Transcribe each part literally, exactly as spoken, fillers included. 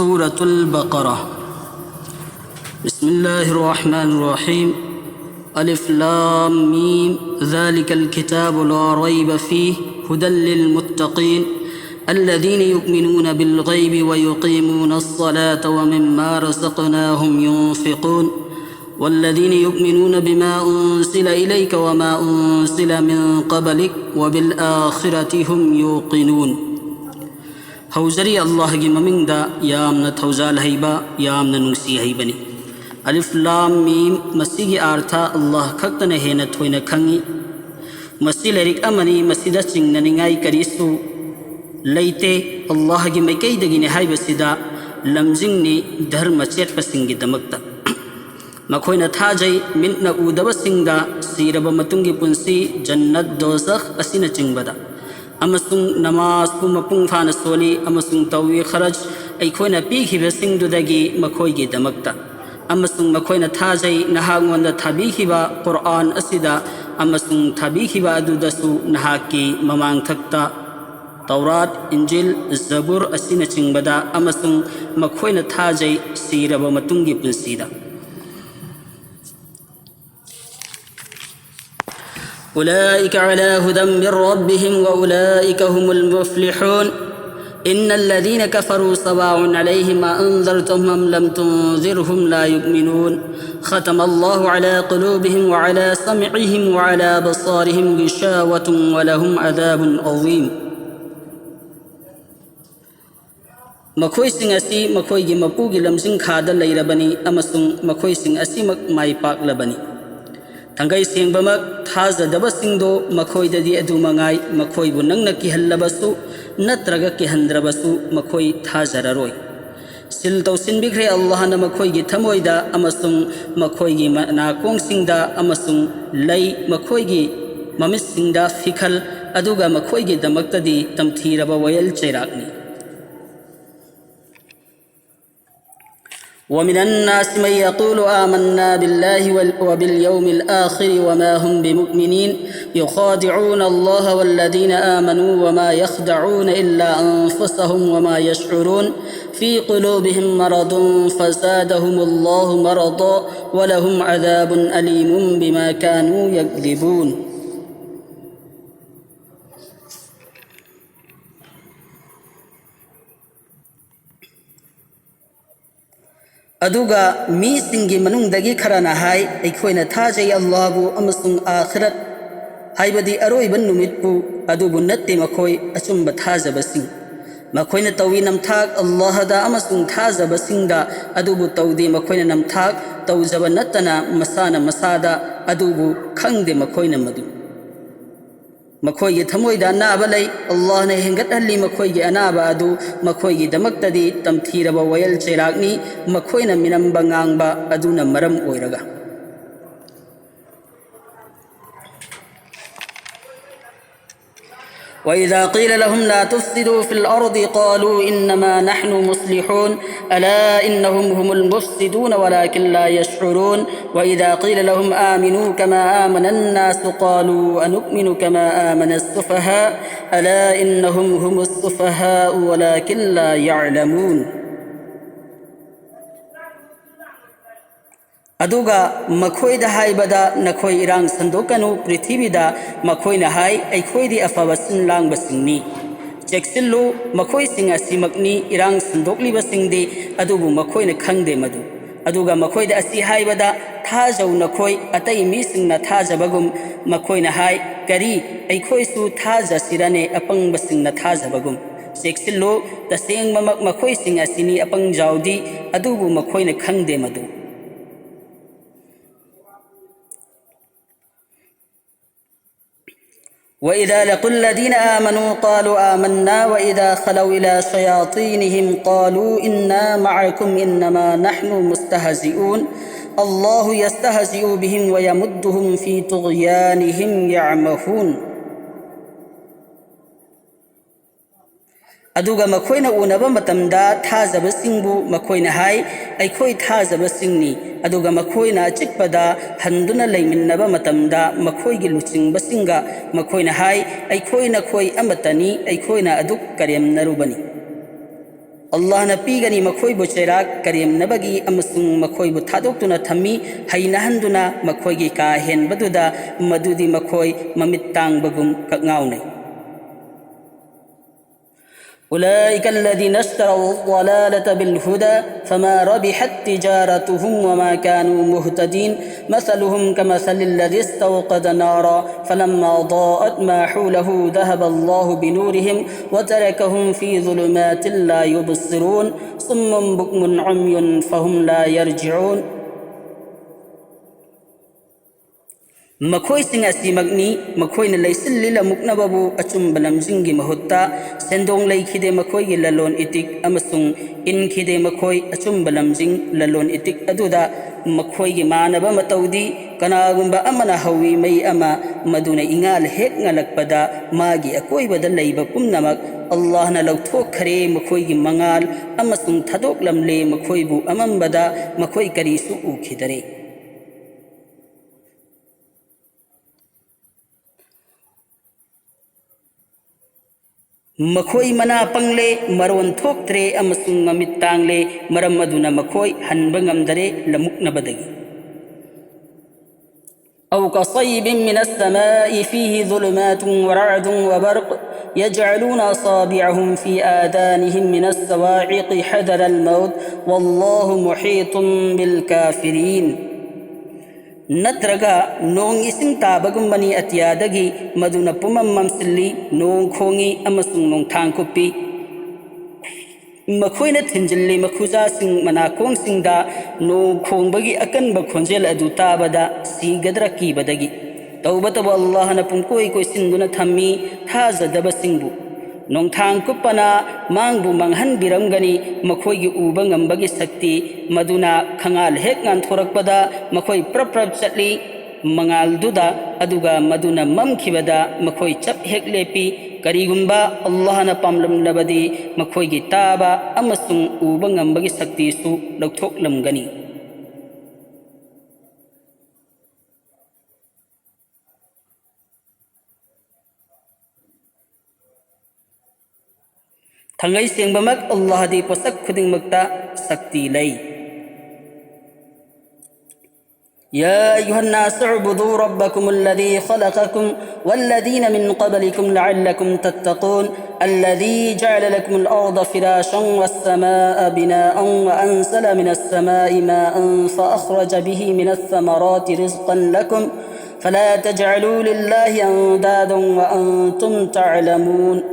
سورة البقرة. بسم الله الرحمن الرحيم. ألف لام ميم. ذلك الكتاب لا ريب فيه، هدى للمتقين، الذين يؤمنون بالغيب ويقيمون الصلاة ومما رزقناهم ينفقون، والذين يؤمنون بما أنزل إليك وما أنزل من قبلك وبالآخرة هم يوقنون. ꯍꯧꯖꯔꯤ ꯑꯜꯂꯥꯍꯒꯤ ꯃꯃꯤꯡꯗ, ꯌꯥꯝꯅ ꯊꯧꯖꯥꯜ ꯍꯩꯕ, ꯌꯥꯝꯅ ꯅꯨꯡꯁꯤ ꯍꯩꯕꯅꯤ꯫ ꯑꯂꯤꯐ ꯂꯥꯝ ꯃꯤꯝ, ꯃꯁꯤꯒꯤ ꯑꯥꯔꯊ ꯑꯜꯂꯥꯍ ꯈꯛꯇꯅ ꯍꯦꯟꯅ ꯊꯣꯏꯅ ꯈꯪꯏ꯫ ꯃꯁꯤ ꯂꯥꯏꯔꯤꯛ ꯑꯃꯅꯤ, ꯃꯁꯤꯗ ꯆꯤꯡꯅꯅꯤꯡꯉꯥꯏ ꯀꯔꯤꯁꯨ ꯂꯩꯇꯦ꯫ ꯑꯜꯂꯥꯍꯒꯤ ꯃꯥꯏꯀꯩꯗꯒꯤꯅꯤ ꯍꯥꯏꯕꯁꯤꯗ ꯂꯝꯖꯤꯡꯅꯤ ꯙꯔꯃ ꯆꯦꯠꯄꯁꯤꯡꯒꯤꯗꯃꯛꯇ꯫ ꯃꯈꯣꯏꯅ ꯊꯥꯖꯩ, ꯃꯤꯠꯅ ꯎꯗꯕꯁꯤꯡꯗ, ꯁꯤꯔꯕ ꯃꯇꯨꯡꯒꯤ ꯄꯨꯟꯁꯤ, ꯖꯟꯅꯠ, ꯗꯣꯖꯈ ꯑꯁꯤꯅꯆꯤꯡꯕꯗ꯫ ꯑꯃꯁꯨꯡ ꯅꯃꯥꯖꯄꯨ ꯃꯄꯨꯡ ꯐꯥꯅ ꯁꯣꯜꯂꯤ ꯑꯃꯁꯨꯡ ꯇꯧꯏ ꯈꯔꯖ, ꯑꯩꯈꯣꯏꯅ ꯄꯤꯈꯤꯕꯁꯤꯡꯗꯨꯗꯒꯤ ꯃꯈꯣꯏꯒꯤꯗꯃꯛꯇ꯫ ꯑꯃꯁꯨꯡ ꯃꯈꯣꯏꯅ ꯊꯥꯖꯩ, ꯅꯍꯥꯛꯉꯣꯟꯗ ꯊꯥꯕꯤꯈꯤꯕ ꯀꯨꯔꯑꯥꯟ ꯑꯁꯤꯗ ꯑꯃꯁꯨꯡ ꯊꯥꯕꯤꯈꯤꯕ ꯑꯗꯨꯗꯁꯨ, ꯅꯍꯥꯛꯀꯤ ꯃꯃꯥꯡꯊꯛꯇ ꯇꯧꯔꯥꯠ, ꯏꯟꯖꯤꯜ, ꯖꯕꯨꯔ ꯑꯁꯤꯅꯆꯤꯡꯕꯗ, ꯑꯃꯁꯨꯡ ꯃꯈꯣꯏꯅ ꯊꯥꯖꯩ ꯁꯤꯔꯕ ꯃꯇꯨꯡꯒꯤ ꯄꯨꯟꯁꯤꯗ꯫ أولئك على هدى من ربهم وأولئك هم المفلحون. إن الذين كفروا سواء عليهم أأنذرتهم أم لم تنذرهم لا يؤمنون. ختم الله على قلوبهم وعلى سمعهم وعلى أبصارهم غشاوة ولهم عذاب عظيم. ꯃꯈꯣꯏꯁꯤꯡ ꯑꯁꯤ ꯃꯈꯣꯏꯒꯤ ꯃꯄꯨꯒꯤ ꯂꯝꯖꯤꯡꯈꯥꯗ ꯂꯩꯔꯕꯅꯤ ꯑꯃꯁꯨꯡ ꯃꯈꯣꯏꯁꯤꯡ ꯑꯁꯤꯃꯛ ꯃꯥꯏ ꯄꯥꯛꯂꯕꯅꯤ꯫ ꯊꯥꯡꯒꯩ ꯁꯦꯡꯕꯃꯛ ꯊꯥꯖꯗꯕꯁꯤꯡꯗꯣ ꯃꯈꯣꯏꯗꯗꯤ ꯑꯗꯨ ꯃꯉꯥꯏ, ꯃꯈꯣꯏꯕꯨ ꯅꯪꯅ ꯀꯤꯍꯜꯂꯕꯁꯨ ꯅꯠꯇ꯭ꯔꯒ ꯀꯤꯍꯟꯗ꯭ꯔꯕꯁꯨ ꯃꯈꯣꯏ ꯊꯥꯖꯔꯔꯣꯏ꯫ ꯁꯤꯜ ꯇꯧꯁꯤꯟꯕꯤꯈ꯭ꯔꯦ ꯑꯜꯂꯥꯍꯅ ꯃꯈꯣꯏꯒꯤ ꯊꯃꯣꯏꯗ ꯑꯃꯁꯨꯡ ꯃꯈꯣꯏꯒꯤ ꯃꯅꯥꯀꯣꯡꯁꯤꯡꯗ ꯑꯃꯁꯨꯡ ꯂꯩ ꯃꯈꯣꯏꯒꯤ ꯃꯃꯤꯠꯁꯤꯡꯗ ꯐꯤꯈꯜ, ꯑꯗꯨꯒ ꯃꯈꯣꯏꯒꯤꯗꯃꯛꯇꯗꯤ ꯇꯝꯊꯤꯔꯕ ꯋꯥꯌꯦꯜ ꯆꯩꯔꯥꯛꯅꯤ꯫ ومن الناس من يقول آمنا بالله وال-، وباليوم الآخر وما هم بمؤمنين، يخادعون الله والذين آمنوا وما يخدعون إلا أنفسهم وما يشعرون. في قلوبهم مرض فزادهم الله مرضا ولهم عذاب أليم بما كانوا يكذبون. ꯑꯗꯨꯒ ꯃꯤꯁꯤꯡꯒꯤ ꯃꯅꯨꯡꯗꯒꯤ ꯈꯔꯅ ꯍꯥꯏ, "ꯑꯩꯈꯣꯏꯅ ꯊꯥꯖꯩ ꯑꯜꯂꯥꯍꯕꯨ ꯑꯃꯁꯨꯡ ꯑꯥꯈꯤꯔꯠ, ꯍꯥꯏꯕꯗꯤ ꯑꯔꯣꯏꯕ ꯅꯨꯃꯤꯠꯄꯨ, ꯑꯗꯨꯕꯨ ꯅꯠꯇꯦ ꯃꯈꯣꯏ ꯑꯆꯨꯝꯕ ꯊꯥꯖꯕꯁꯤꯡ꯫ ꯃꯈꯣꯏꯅ ꯇꯧꯏ ꯅꯝꯊꯥꯛ ꯑꯜꯂꯥꯍꯗ ꯑꯃꯁꯨꯡ ꯊꯥꯖꯕꯁꯤꯡꯗ, ꯑꯗꯨꯕꯨ ꯇꯧꯗꯦ ꯃꯈꯣꯏꯅ ꯅꯝꯊꯥꯛ ꯇꯧꯖꯕ ꯅꯠꯇꯅ ꯃꯁꯥꯅ ꯃꯁꯥꯗ, ꯑꯗꯨꯕꯨ ꯈꯪꯗꯦ ꯃꯈꯣꯏꯅ ꯃꯗꯨ꯫ ꯃꯈꯣꯏꯒꯤ ꯊꯃꯣꯏꯗ ꯑꯅꯥꯕ ꯂꯩ꯫ ꯑꯜꯂꯥꯍꯅ ꯍꯦꯟꯒꯠꯍꯜꯂꯤ ꯃꯈꯣꯏꯒꯤ ꯑꯅꯥꯕ ꯑꯗꯨ꯫ ꯃꯈꯣꯏꯒꯤꯗꯃꯛꯇꯗꯤ ꯇꯝꯊꯤꯔꯕ ꯋꯥꯌꯦꯜ ꯆꯩꯔꯥꯛꯅꯤ꯫ ꯃꯈꯣꯏꯅ ꯃꯤꯅꯝꯕ ꯉꯥꯡꯕ ꯑꯗꯨꯅ ꯃꯔꯝ ꯑꯣꯏꯔꯒ꯫ وإذا قيل لهم لا تفسدوا في الأرض قالوا إنما نحن مصلحون ألا إنهم هم المفسدون ولكن لا يشعرون. وإذا قيل لهم آمنوا كما آمن الناس قالوا أنؤمن كما آمن السفهاء ألا إنهم هم السفهاء ولكن لا يعلمون. ꯑꯗꯨꯒ ꯃꯈꯣꯏꯗ ꯍꯥꯏꯕꯗ, "ꯅꯈꯣꯏ ꯏꯔꯥꯡ ꯁꯟꯗꯣꯛꯀꯅꯨ ꯄ꯭ꯔꯤꯊꯤꯕꯤꯗ"꯫ ꯃꯈꯣꯏꯅ ꯍꯥꯏ, "ꯑꯩꯈꯣꯏꯗꯤ ꯑꯐꯕ ꯁꯤꯟ ꯂꯥꯡꯕꯁꯤꯡꯅꯤ"꯫ ꯆꯦꯛꯁꯤꯜꯂꯨ, ꯃꯈꯣꯏꯁꯤꯡ ꯑꯁꯤꯃꯛꯅꯤ ꯏꯔꯥꯡ ꯁꯟꯗꯣꯛꯂꯤꯕꯁꯤꯡꯗꯤ, ꯑꯗꯨꯕꯨ ꯃꯈꯣꯏꯅ ꯈꯪꯗꯦ ꯃꯗꯨ꯫ ꯑꯗꯨꯒ ꯃꯈꯣꯏꯗ ꯑꯁꯤ ꯍꯥꯏꯕꯗ, "ꯊꯥꯖꯧ ꯅꯈꯣꯏ ꯑꯇꯩ ꯃꯤꯁꯤꯡꯅ ꯊꯥꯖꯕꯒꯨꯝ"꯫ ꯃꯈꯣꯏꯅ ꯍꯥꯏ, "ꯀꯔꯤ? ꯑꯩꯈꯣꯏꯁꯨ ꯊꯥꯖꯁꯤꯔꯅꯦ ꯑꯄꯪꯕꯁꯤꯡꯅ ꯊꯥꯖꯕꯒꯨꯝ?" ꯆꯦꯛꯁꯤꯜꯂꯨ, ꯇꯁꯦꯡꯕꯃꯛ ꯃꯈꯣꯏꯁꯤꯡ ꯑꯁꯤꯅꯤ ꯑꯄꯪꯖꯥꯎꯗꯤ, ꯑꯗꯨꯕꯨ ꯃꯈꯣꯏꯅ ꯈꯪꯗꯦ ꯃꯗꯨ꯫ وإذا لقوا الذين آمنوا قالوا آمنا وإذا خلوا إلى شياطينهم قالوا إنا معكم إنما نحن مستهزئون الله يستهزئ بهم ويمدهم في طغيانهم يعمهون. ꯑꯗꯨꯒ ꯃꯈꯣꯏꯅ ꯎꯅꯕ ꯃꯇꯝꯗ ꯊꯥꯖꯕꯁꯤꯡꯕꯨ ꯃꯈꯣꯏꯅ ꯍꯥꯏ, "ꯑꯩꯈꯣꯏ ꯊꯥꯖꯕꯁꯤꯡꯅꯤ"꯫ ꯑꯗꯨꯒ ꯃꯈꯣꯏꯅ ꯑꯆꯤꯛꯄꯗ ꯍꯟꯗꯨꯅ ꯂꯩꯃꯤꯟꯅꯕ ꯃꯇꯝꯗ ꯃꯈꯣꯏꯒꯤ ꯂꯨꯆꯤꯡꯕꯁꯤꯡꯒ ꯃꯈꯣꯏꯅ ꯍꯥꯏ, "ꯑꯩꯈꯣꯏ ꯅꯈꯣꯏ ꯑꯃꯠꯇꯅꯤ, ꯑꯩꯈꯣꯏꯅ ꯑꯗꯨꯛ ꯀꯔꯦꯝꯅꯔꯨꯕꯅꯤ"꯫ ꯑꯜꯂꯥꯍꯅ ꯄꯤꯒꯅꯤ ꯃꯈꯣꯏꯕꯨ ꯆꯩꯔꯥꯛ ꯀꯔꯦꯝꯅꯕꯒꯤ ꯑꯃꯁꯨꯡ ꯃꯈꯣꯏꯕꯨ ꯊꯥꯗꯣꯛꯇꯨꯅ ꯊꯝꯃꯤ, ꯍꯩꯅꯍꯟꯗꯨꯅ ꯃꯈꯣꯏꯒꯤ ꯀꯥ ꯍꯦꯟꯕꯗꯨꯗ, ꯃꯗꯨꯗꯤ ꯃꯈꯣꯏ ꯃꯃꯤꯠ ꯇꯥꯡꯕꯒꯨꯝ ꯀꯛꯉꯥꯎꯅꯩ꯫ أولئك الذين اشتروا الضلالة بالهدى فما ربحت تجارتهم وما كانوا مهتدين. مثلهم كمثل الذي استوقد نارا فلما أضاءت ما حوله ذهب الله بنورهم وتركهم في ظلمات لا يبصرون. صم بكم عمي فهم لا يرجعون. ꯃꯈꯣꯏꯁꯤꯡ ꯑꯁꯤꯃꯛꯅꯤ, ꯃꯈꯣꯏꯅ ꯂꯩꯁꯤꯜꯂꯤ ꯂꯃꯨꯛꯅꯕꯕꯨ ꯑꯆꯨꯝꯕ ꯂꯝꯖꯤꯡꯒꯤ ꯃꯍꯨꯠꯇ꯫ ꯁꯦꯟꯗꯣꯡ ꯂꯩꯈꯤꯗꯦ ꯃꯈꯣꯏꯒꯤ ꯂꯂꯣꯟ ꯏꯇꯤꯛ, ꯑꯃꯁꯨꯡ ꯏꯟꯈꯤꯗꯦ ꯃꯈꯣꯏ ꯑꯆꯨꯝꯕ ꯂꯝꯖꯤꯡ ꯂꯂꯣꯟ ꯏꯇꯤꯛ ꯑꯗꯨꯗ꯫ ꯃꯈꯣꯏꯒꯤ ꯃꯥꯟꯅꯕ ꯃꯇꯧꯗꯤ, ꯀꯅꯥꯒꯨꯝꯕ ꯑꯃꯅ ꯍꯧꯋꯤ ꯃꯩ ꯑꯃ, ꯃꯗꯨꯅ ꯏꯉꯥꯜ ꯍꯦꯛ ꯉꯜꯂꯛꯄꯗ ꯃꯥꯒꯤ ꯑꯀꯣꯏꯕꯗ ꯂꯩꯕ ꯄꯨꯝꯅꯃꯛ ꯑꯜꯂꯥꯍꯅ ꯂꯧꯊꯣꯛꯈꯔꯦ ꯃꯈꯣꯏꯒꯤ ꯃꯉꯥꯜ, ꯑꯃꯁꯨꯡ ꯊꯥꯗꯣꯛꯂꯝꯂꯦ ꯃꯈꯣꯏꯕꯨ ꯑꯃꯝꯕꯗ, ꯃꯈꯣꯏ ꯀꯔꯤꯁꯨ ꯎꯈꯤꯗꯔꯦ꯫ ꯃꯈꯣꯏ ꯃꯅꯥ ꯄꯪꯂꯦ, ꯃꯔꯣꯟ ꯊꯣꯛꯇ꯭ꯔꯦ ꯑꯃꯁꯨꯡ ꯃꯃꯤꯠ ꯇꯥꯡꯂꯦ, ꯃꯔꯝ ꯑꯗꯨꯅ ꯃꯈꯣꯏ ꯍꯟꯕ ꯉꯝꯗꯔꯦ ꯂꯃꯨꯛꯅꯕꯗꯒꯤ꯫ أو كصيب من السماء فيه ظلمات ورعد وبرق يجعلون أصابعهم في آذانهم من الصواعق حذر الموت والله محيط بالكافرين. ꯅꯠꯇ꯭ꯔꯒ ꯅꯣꯡ ꯏꯁꯤꯡ ꯇꯥꯕꯒꯨꯝꯕꯅꯤ ꯑꯇꯤꯌꯥꯗꯒꯤ, ꯃꯗꯨꯅ ꯄꯨꯝꯃꯝ ꯃꯝꯁꯤꯜꯂꯤ, ꯅꯣꯡ ꯈꯣꯡꯏ ꯑꯃꯁꯨꯡ ꯅꯣꯡꯊꯥꯡ ꯀꯨꯞꯄꯤ꯫ ꯃꯈꯣꯏꯅ ꯊꯤꯟꯖꯤꯜꯂꯤ ꯃꯈꯨꯖꯥꯁꯤꯡ ꯃꯅꯥꯀꯣꯡꯁꯤꯡꯗ, ꯅꯣꯡ ꯈꯣꯡꯕꯒꯤ ꯑꯀꯟꯕ ꯈꯣꯟꯖꯦꯜ ꯑꯗꯨ ꯇꯥꯕꯗ ꯁꯤꯒꯗ꯭ꯔꯥ ꯀꯤꯕꯗꯒꯤ꯫ ꯇꯧꯕꯇꯕꯨ ꯑꯜꯂꯥꯍꯅ ꯄꯨꯡꯀꯣꯏ ꯀꯣꯏꯁꯤꯟꯗꯨꯅ ꯊꯝꯃꯤ ꯊꯥꯖꯗꯕꯁꯤꯡꯕꯨ꯫ ꯅꯣꯡꯊꯥꯡ ꯀꯨꯞꯄꯅ ꯃꯥꯡꯕꯨ ꯃꯥꯡꯍꯟꯕꯤꯔꯝꯒꯅꯤ ꯃꯈꯣꯏꯒꯤ ꯎꯕ ꯉꯝꯕꯒꯤ ꯁꯛꯇꯤ, ꯃꯗꯨꯅ ꯈꯉꯥꯜ ꯍꯦꯛ ꯉꯥꯟꯊꯣꯔꯛꯄꯗ ꯃꯈꯣꯏ ꯄ꯭ꯔꯞ ꯄ꯭ꯔꯞ ꯆꯠꯂꯤ ꯃꯉꯥꯜꯗꯨꯗ, ꯑꯗꯨꯒ ꯃꯗꯨꯅ ꯃꯝꯈꯤꯕꯗ ꯃꯈꯣꯏ ꯆꯞ ꯍꯦꯛ ꯂꯦꯞꯄꯤ꯫ ꯀꯔꯤꯒꯨꯝꯕ ꯑꯜꯂꯥꯍꯅ ꯄꯥꯝꯂꯝꯂꯕꯗꯤ ꯃꯈꯣꯏꯒꯤ ꯇꯥꯕ ꯑꯃꯁꯨꯡ ꯎꯕ ꯉꯝꯕꯒꯤ ꯁꯛꯇꯤꯁꯨ ꯂꯧꯊꯣꯛꯂꯝꯒꯅꯤ꯫ ꯊꯥꯡꯒꯩ ꯁꯦꯡꯕꯃꯛ ꯑꯜꯂꯥꯍꯗꯤ ꯄꯣꯠꯁꯛ ꯈꯨꯗꯤꯡꯃꯛꯇ ꯁꯛꯇꯤ ꯂꯩ꯫ يا أيها الناس اعبدوا ربكم الذي خلقكم والذين من قبلكم لعلكم تتقون. الذي جعل لكم الأرض فراشا والسماء بناء وأنزل من السماء ماء فأخرج به من الثمرات رزقا لكم فلا تجعلوا لله أندادا وأنتم تعلمون.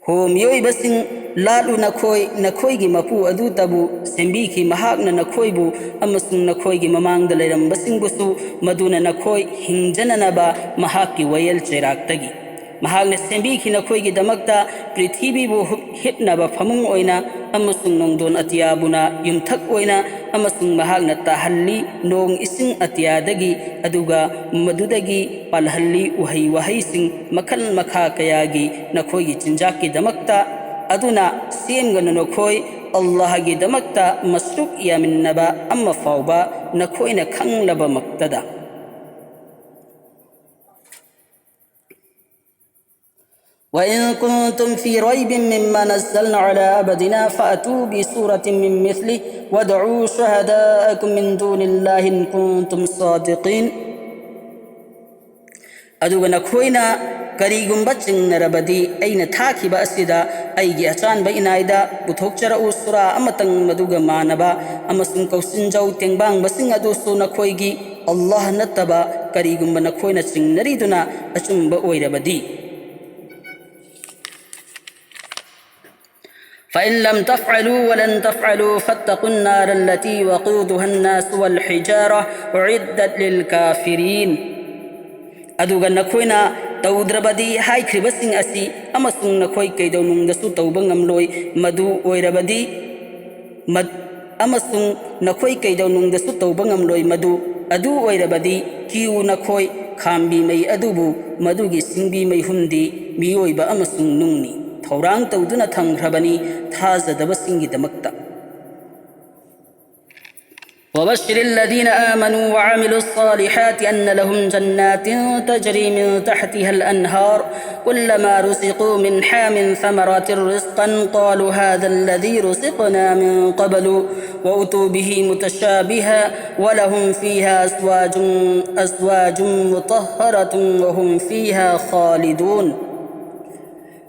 ꯍꯣ ꯃꯤꯑꯣꯏꯕꯁꯤꯡ, ꯂꯥꯠꯂꯨ ꯅꯈꯣꯏ, ꯅꯈꯣꯏꯒꯤ ꯃꯄꯨ ꯑꯗꯨꯇꯕꯨ ꯁꯦꯝꯕꯤꯈꯤ꯫ ꯃꯍꯥꯛꯅ ꯅꯈꯣꯏꯕꯨ ꯑꯃꯁꯨꯡ ꯅꯈꯣꯏꯒꯤ ꯃꯃꯥꯡꯗ ꯂꯩꯔꯝꯕꯁꯤꯡꯕꯨꯁꯨ ꯃꯗꯨꯅ ꯅꯈꯣꯏ ꯍꯤꯡꯖꯅꯅꯕ ꯃꯍꯥꯛꯀꯤ ꯋꯥꯌꯦꯜ ꯆꯩꯔꯥꯛꯇꯒꯤ꯫ ꯃꯍꯥꯛꯅ ꯁꯦꯝꯕꯤꯈꯤ ꯅꯈꯣꯏꯒꯤꯗꯃꯛꯇ ꯄ꯭ꯔꯤꯊꯤꯕꯤꯕꯨ ꯍꯨꯞ-, ꯍꯤꯞꯅꯕ ꯐꯃꯨꯡ ꯑꯣꯏꯅ ꯑꯃꯁꯨꯡ ꯅꯣꯡꯗꯣꯟ ꯑꯇꯤꯌꯥꯕꯨꯅ ꯌꯨꯝꯊꯛ ꯑꯣꯏꯅ, ꯑꯃꯁꯨꯡ ꯃꯍꯥꯛꯅ ꯇꯥꯍꯜꯂꯤ ꯅꯣꯡ ꯏꯁꯤꯡ ꯑꯇꯤꯌꯥꯗꯒꯤ, ꯑꯗꯨꯒ ꯃꯗꯨꯗꯒꯤ ꯄꯥꯜꯍꯜꯂꯤ ꯎꯍꯩ ꯋꯥꯍꯩꯁꯤꯡ ꯃꯈꯜ ꯃꯈꯥ ꯀꯌꯥꯒꯤ ꯅꯈꯣꯏꯒꯤ ꯆꯤꯟꯖꯥꯛꯀꯤꯗꯃꯛꯇ꯫ ꯑꯗꯨꯅ ꯁꯦꯝꯒꯅꯨ ꯅꯈꯣꯏ ꯑꯜꯂꯥꯍꯒꯤꯗꯃꯛꯇ ꯃꯁꯔꯨꯛ ꯌꯥꯃꯤꯟꯅꯕ ꯑꯃ ꯐꯥꯎꯕ ꯅꯈꯣꯏꯅ ꯈꯪꯂꯕꯃꯛꯇꯗ꯫ وإن كنتم في ريب مما نزلنا على عبدنا فأتوا بسورة من مثله وادعوا شهداءكم من دون الله إن كنتم صادقين. ꯑꯗꯨꯒ ꯅꯈꯣꯏꯅ ꯀꯔꯤꯒꯨꯝꯕ ꯆꯤꯡꯅꯔꯕꯗꯤ, ꯑꯩꯅ ꯊꯥꯈꯤꯕ ꯑꯁꯤꯗ ꯑꯩꯒꯤ ꯑꯆꯥꯟꯕ ꯏꯅꯥꯏꯗ ꯄꯨꯊꯣꯛꯆꯔꯛꯎ ꯁꯨꯔꯥ ꯑꯃꯇꯪ ꯃꯗꯨꯒ ꯃꯥꯟꯅꯕ, ꯑꯃꯁꯨꯡ ꯀꯧꯁꯤꯟꯖꯧ ꯇꯦꯡꯕꯥꯡꯕꯁꯤꯡ ꯑꯗꯨꯁꯨ ꯅꯈꯣꯏꯒꯤ ꯑꯜꯂꯥꯍ ꯅꯠꯇꯕ, ꯀꯔꯤꯒꯨꯝꯕ ꯅꯈꯣꯏꯅ ꯆꯤꯡꯅꯔꯤꯗꯨꯅ ꯑꯆꯨꯝꯕ ꯑꯣꯏꯔꯕꯗꯤ꯫ فإن لم تفعلوا ولن تفعلوا فاتقوا النار التي وقودها الناس والحجارة أعدت للكافرين. ꯑꯗꯨꯒ ꯅꯈꯣꯏꯅ ꯇꯧꯗ꯭ꯔꯕꯗꯤ ꯍꯥꯏꯈ꯭ꯔꯤꯕꯁꯤꯡ ꯑꯁꯤ ꯑꯃꯁꯨꯡ ꯅꯈꯣꯏ ꯀꯩꯗꯧꯅꯨꯡꯗꯁꯨ ꯇꯧꯕ ꯉꯝꯂꯣꯏ꯫ ꯃꯗꯨ ꯑꯣꯏꯔꯕꯗꯤ, ꯃ-, ꯑꯃꯁꯨꯡ ꯅꯈꯣꯏ ꯀꯩꯗꯧꯅꯨꯡꯗꯁꯨ ꯇꯧꯕ ꯉꯝꯂꯣꯏ꯫ ꯃꯗꯨ, ꯑꯗꯨ ꯑꯣꯏꯔꯕꯗꯤ ꯀꯤꯌꯨ ꯅꯈꯣꯏ, ꯈꯥꯝꯕꯤ ꯃꯩ ꯑꯗꯨꯕꯨ, ꯃꯗꯨꯒꯤ ꯁꯤꯡꯕꯤ ꯃꯩꯍꯨꯝꯗꯤ ꯃꯤꯑꯣꯏꯕ ꯑꯃꯁꯨꯡ ꯅꯨꯡꯅꯤ꯫ ꯊꯧꯔꯥꯡ ꯇꯧꯗꯨꯅ ꯊꯝꯈ꯭ꯔꯕꯅꯤ ꯊꯥꯖꯗꯕꯁꯤꯡꯒꯤꯗꯃꯛꯇ꯫ وبشر الذين آمنوا وعملوا الصالحات أن لهم جنات تجري من تحتها الأنهار كلما رزقوا منها من ثمرة رزقا قالوا هذا الذي رزقنا من قبل وأتوا به متشابها ولهم فيها أزواج، أزواج مطهرة وهم فيها خالدون.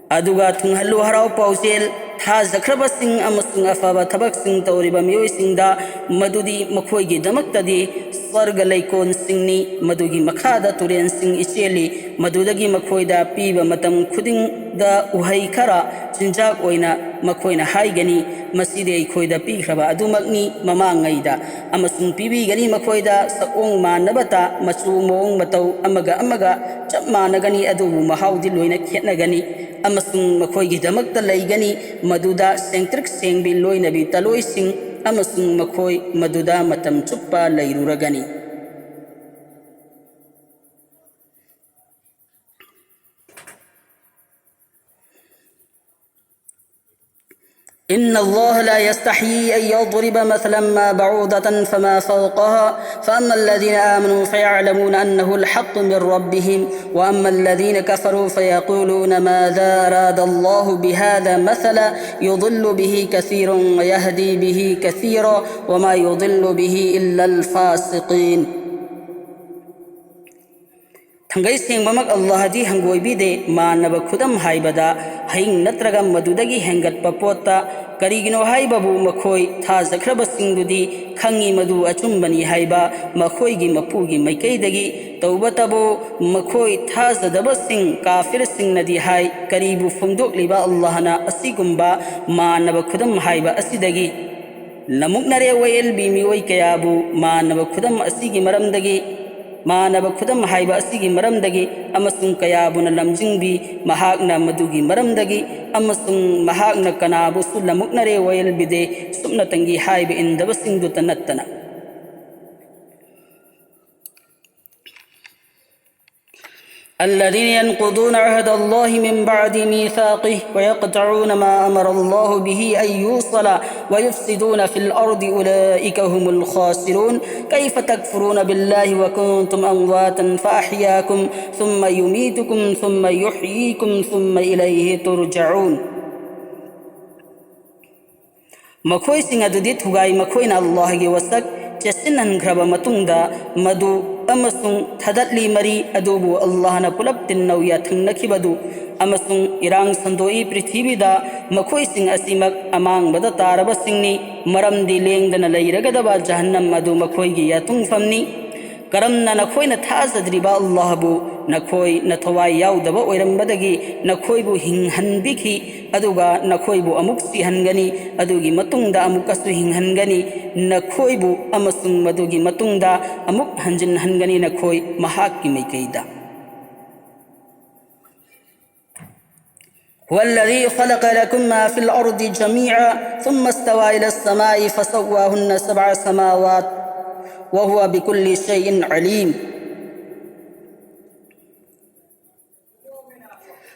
ꯑꯗꯨꯒ ꯊꯨꯡꯍꯜꯂꯨ ꯍꯔꯥꯎ ꯄꯥꯎꯖꯦꯜ ꯊꯥꯖꯈ꯭ꯔꯕꯁꯤꯡ ꯑꯃꯁꯨꯡ ꯑꯐꯕ ꯊꯕꯛꯁꯤꯡ ꯇꯧꯔꯤꯕ ꯃꯤꯑꯣꯏꯁꯤꯡꯗ, ꯃꯗꯨꯗꯤ ꯃꯈꯣꯏꯒꯤꯗꯃꯛꯇꯗꯤ ꯁ꯭ꯋꯔꯒ ꯂꯩꯀꯣꯜꯁꯤꯡꯅꯤ, ꯃꯗꯨꯒꯤ ꯃꯈꯥꯗ ꯇꯨꯔꯦꯜꯁꯤꯡ ꯏꯆꯦꯜꯂꯤ, ꯃꯗꯨꯗꯒꯤ ꯃꯈꯣꯏꯗ ꯄꯤꯕ ꯃꯇꯝ ꯈꯨꯗꯤꯡꯗ ꯎꯍꯩ ꯈꯔ ꯆꯤꯟꯖꯥꯛ ꯑꯣꯏꯅ ꯃꯈꯣꯏꯅ ꯍꯥꯏꯒꯅꯤ, "ꯃꯁꯤꯗꯤ ꯑꯩꯈꯣꯏꯗ ꯄꯤꯈ꯭ꯔꯕ ꯑꯗꯨꯃꯛꯅꯤ ꯃꯃꯥꯡꯉꯩꯗ"꯫ ꯑꯃꯁꯨꯡ ꯄꯤꯕꯤꯒꯅꯤ ꯃꯈꯣꯏꯗ ꯁꯛꯑꯣꯡ ꯃꯥꯟꯅꯕꯇ, ꯃꯆꯨ ꯃꯑꯣꯡ ꯃꯇꯧ ꯑꯃꯒ ꯑꯃꯒ ꯆꯞ ꯃꯥꯟꯅꯒꯅꯤ, ꯑꯗꯨꯕꯨ ꯃꯍꯥꯎꯗꯤ ꯂꯣꯏꯅ ꯈꯦꯠꯅꯒꯅꯤ꯫ ꯑꯃꯁꯨꯡ ꯃꯈꯣꯏꯒꯤꯗꯃꯛꯇ ꯂꯩꯒꯅꯤ ꯃꯗꯨꯗ ꯁꯦꯡꯇ꯭ꯔꯤꯛ ꯁꯦꯡꯕꯤ ꯂꯣꯏꯅꯕꯤ ꯇꯂꯣꯏꯁꯤꯡ, ꯑꯃꯁꯨꯡ ꯃꯈꯣꯏ ꯃꯗꯨꯗ ꯃꯇꯝ ꯆꯨꯞꯄ ꯂꯩꯔꯨꯔꯒꯅꯤ꯫ إن الله لا يستحيي أن يضرب مثلا ما بعوضة فما فوقها، فأما الذين آمنوا فيعلمون أنه الحق من ربهم، وأما الذين كفروا فيقولون ماذا أراد الله بهذا مثلا، يضل به كثيرا ويهدي به كثيرا، وما يضل به إلا الفاسقين. ꯊꯥꯡꯒꯩ ꯁꯦꯡꯕꯃꯛ ꯑꯜꯂꯥꯍꯗꯤ ꯍꯪꯒꯣꯏꯕꯤꯗꯦ꯫ ꯃꯥꯟꯅꯕ ꯈꯨꯗꯝ ꯍꯥꯏꯕꯗ ꯍꯌꯤꯡ ꯅꯠꯇ꯭ꯔꯒ ꯃꯗꯨꯗꯒꯤ ꯍꯦꯟꯒꯠꯄ ꯄꯣꯠꯇ, ꯀꯔꯤꯒꯤꯅꯣ ꯍꯥꯏꯕꯕꯨ ꯃꯈꯣꯏ ꯊꯥꯖꯈ꯭ꯔꯕꯁꯤꯡꯗꯨꯗꯤ ꯈꯪꯉꯤ ꯃꯗꯨ ꯑꯆꯨꯝꯕꯅꯤ ꯍꯥꯏꯕ ꯃꯈꯣꯏꯒꯤ ꯃꯄꯨꯒꯤ ꯃꯥꯏꯀꯩꯗꯒꯤ꯫ ꯇꯧꯕꯇꯕꯨ ꯃꯈꯣꯏ ꯊꯥꯖꯗꯕꯁꯤꯡ, ꯀꯥꯐꯤꯔꯁꯤꯡꯅꯗꯤ ꯍꯥꯏ, "ꯀꯔꯤꯕꯨ ꯐꯣꯡꯗꯣꯛꯂꯤꯕ ꯑꯜꯂꯥꯍꯅ ꯑꯁꯤꯒꯨꯝꯕ ꯃꯥꯟꯅꯕ ꯈꯨꯗꯝ ꯍꯥꯏꯕ ꯑꯁꯤꯗꯒꯤ?" ꯂꯃꯨꯛꯅꯔꯦ ꯋꯥꯌꯦꯜꯕꯤ ꯃꯤꯑꯣꯏ ꯀꯌꯥꯕꯨ ꯃꯥꯟꯅꯕ ꯈꯨꯗꯝ ꯑꯁꯤꯒꯤ ꯃꯔꯝꯗꯒꯤ, ꯃꯥꯟꯅꯕ ꯈꯨꯗꯝ ꯍꯥꯏꯕ ꯑꯁꯤꯒꯤ ꯃꯔꯝꯗꯒꯤ, ꯑꯃꯁꯨꯡ ꯀꯌꯥꯕꯨꯅ ꯂꯝꯖꯤꯡꯕꯤ ꯃꯍꯥꯛꯅ ꯃꯗꯨꯒꯤ ꯃꯔꯝꯗꯒꯤ, ꯑꯃꯁꯨꯡ ꯃꯍꯥꯛꯅ ꯀꯅꯥꯕꯨꯁꯨ ꯂꯃꯨꯛꯅꯔꯦ ꯋꯥꯌꯦꯜꯕꯤꯗꯦ, ꯁꯨꯞꯅꯇꯪꯒꯤ ꯍꯥꯏꯕ ꯏꯟꯗꯕꯁꯤꯡꯗꯨꯇ ꯅꯠꯇꯅ꯫ الذين ينقضون عهد الله من بعد ميثاقه ويقطعون ما أمر الله به أن يوصل ويفسدون في الأرض أولئك هم الخاسرون. كيف تكفرون بالله وكنتم أمواتا فأحياكم ثم يميتكم ثم يحييكم ثم إليه ترجعون. ꯃꯈꯣꯏꯁꯤꯡ ꯑꯗꯨꯗꯤ ꯊꯨꯒꯥꯏ ꯃꯈꯣꯏꯅ ꯑꯜꯂꯥꯍꯒꯤ ꯋꯥꯁꯛ ꯆꯦꯠꯁꯤꯟꯍꯟꯈ꯭ꯔꯕ ꯃꯇꯨꯡꯗ ꯃꯗꯨ ꯑꯃꯁꯨꯡ ꯊꯥꯗꯠꯂꯤ ꯃꯔꯤ ꯑꯗꯨꯕꯨ ꯑꯜꯂꯥꯍꯅ ꯄꯨꯂꯞ ꯇꯤꯟꯅꯧ ꯌꯥꯊꯪꯅꯈꯤꯕꯗꯨ, ꯑꯃꯁꯨꯡ ꯏꯔꯥꯡ ꯁꯟꯗꯣꯛꯏ ꯄ꯭ꯔꯤꯊꯤꯕꯤꯗ꯫ ꯃꯈꯣꯏꯁꯤꯡ ꯑꯁꯤꯃꯛ ꯑꯃꯥꯡꯕꯗ ꯇꯥꯔꯕꯁꯤꯡꯅꯤ, ꯃꯔꯝꯗꯤ ꯂꯦꯡꯗꯅ ꯂꯩꯔꯒꯗꯕ ꯖꯍꯟꯅꯝ ꯑꯗꯨ ꯃꯈꯣꯏꯒꯤ ꯌꯥꯇꯨꯡꯐꯝꯅꯤ꯫ ꯀꯔꯝꯅ ꯅꯈꯣꯏꯅ ꯊꯥꯖꯗ꯭ꯔꯤꯕ ꯑꯜꯂꯥꯍꯕꯨ ꯅꯈꯣꯏ ꯅꯊꯋꯥꯏ ꯌꯥꯎꯗꯕ ꯑꯣꯏꯔꯝꯕꯗꯒꯤ ꯅꯈꯣꯏꯕꯨ ꯍꯤꯡꯍꯟꯕꯤꯈꯤ, ꯑꯗꯨꯒ ꯅꯈꯣꯏꯕꯨ ꯑꯃꯨꯛ ꯁꯤꯍꯟꯒꯅꯤ, ꯑꯗꯨꯒꯤ ꯃꯇꯨꯡꯗ ꯑꯃꯨꯛꯀꯁꯨ ꯍꯤꯡꯍꯟꯒꯅꯤ, ꯅꯈꯣꯏꯕꯨ, ꯑꯃꯁꯨꯡ ꯃꯗꯨꯒꯤ ꯃꯇꯨꯡꯗ ꯑꯃꯨꯛ ꯍꯟꯖꯤꯟꯍꯟꯒꯅꯤ ꯅꯈꯣꯏ ꯃꯍꯥꯛꯀꯤ ꯃꯥꯏꯀꯩꯗ꯫ هو الذي خلق لكم ما في الأرض جميعا ثم استوى إلى السماء فسواهن سبع سماوات وهو بكل شيء عليم.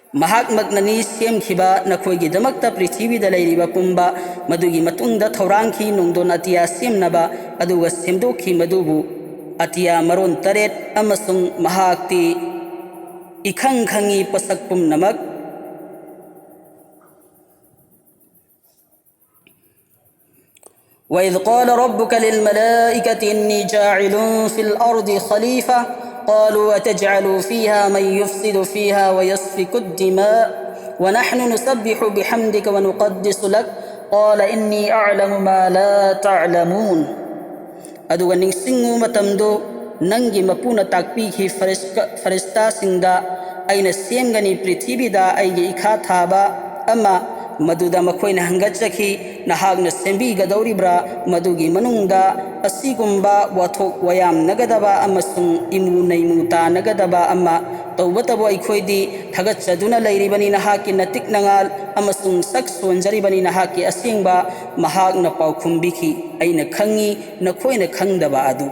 ꯃꯍꯥꯛꯃꯛꯅꯅꯤ ꯁꯦꯝꯈꯤꯕ ꯅꯈꯣꯏꯒꯤꯗꯃꯛꯇ ꯄ꯭ꯔꯤꯊꯤꯕꯤꯗ ꯂꯩꯔꯤꯕ ꯄꯨꯝꯕ, ꯃꯗꯨꯒꯤ ꯃꯇꯨꯡꯗ ꯊꯧꯔꯥꯡꯈꯤ ꯅꯣꯡꯗꯣꯟ ꯑꯇꯤꯌꯥ ꯁꯦꯝꯅꯕ, ꯑꯗꯨꯒ ꯁꯦꯝꯗꯣꯛꯈꯤ ꯃꯗꯨꯕꯨ ꯑꯇꯤꯌꯥ ꯃꯔꯣꯟ ꯇꯔꯦꯠ, ꯑꯃꯁꯨꯡ ꯃꯍꯥꯛꯇꯤ ꯏꯈꯪ ꯈꯪꯉꯤ ꯄꯣꯠꯁꯛ ꯄꯨꯝꯅꯃꯛ꯫ وإذ قال ربك للملائكة إني جاعل في الأرض خليفة قالوا أتجعل فيها من يفسد فيها ويسفك الدماء ونحن نسبح بحمدك ونقدس لك قال إني أعلم ما لا تعلمون. ꯑꯗꯨꯒ ꯅꯤꯡꯁꯤꯡꯉꯨ ꯃꯇꯝꯗꯨ ꯅꯪꯒꯤ ꯃꯄꯨꯅ ꯇꯥꯛꯄꯤꯈꯤ ꯐꯔꯤꯁꯀ-, ꯐꯔꯤꯁꯇꯥꯁꯤꯡꯗ, "ꯑꯩꯅ ꯁꯦꯝꯒꯅꯤ ꯄ꯭ꯔꯤꯊꯤꯕꯤꯗ ꯑꯩꯒꯤ ꯏꯈꯥ ꯊꯥꯕ ꯑꯃ, ꯃꯗꯨꯗ ꯃꯈꯣꯏꯅ ꯍꯪꯒꯠꯆꯈꯤ, ꯅꯍꯥꯛꯅ ꯁꯦꯝꯕꯤꯒꯗꯧꯔꯤꯕ꯭ꯔꯥ ꯃꯗꯨꯒꯤ ꯃꯅꯨꯡꯗ ꯑꯁꯤꯒꯨꯝꯕ ꯋꯥꯊꯣꯛ ꯋꯥꯌꯥꯝꯅꯒꯗꯕ ꯑꯃꯁꯨꯡ ꯏꯃꯨ ꯅꯩꯃꯨ ꯇꯥꯅꯒꯗꯕ ꯑꯃ? ꯇꯧꯕꯇꯕꯨ ꯑꯩꯈꯣꯏꯗꯤ ꯊꯥꯒꯠꯆꯗꯨꯅ ꯂꯩꯔꯤꯕꯅꯤ ꯅꯍꯥꯛꯀꯤ ꯅꯇꯤꯛ ꯅꯉꯥꯜ ꯑꯃꯁꯨꯡ ꯁꯛ ꯁꯣꯟꯖꯔꯤꯕꯅꯤ ꯅꯍꯥꯛꯀꯤ ꯑꯁꯦꯡꯕ꯫ ꯃꯍꯥꯛꯅ ꯄꯥꯎꯈꯨꯝ ꯄꯤꯈꯤ, ꯑꯩꯅ ꯈꯪꯏ ꯅꯈꯣꯏꯅ ꯈꯪꯗꯕ ꯑꯗꯨ꯫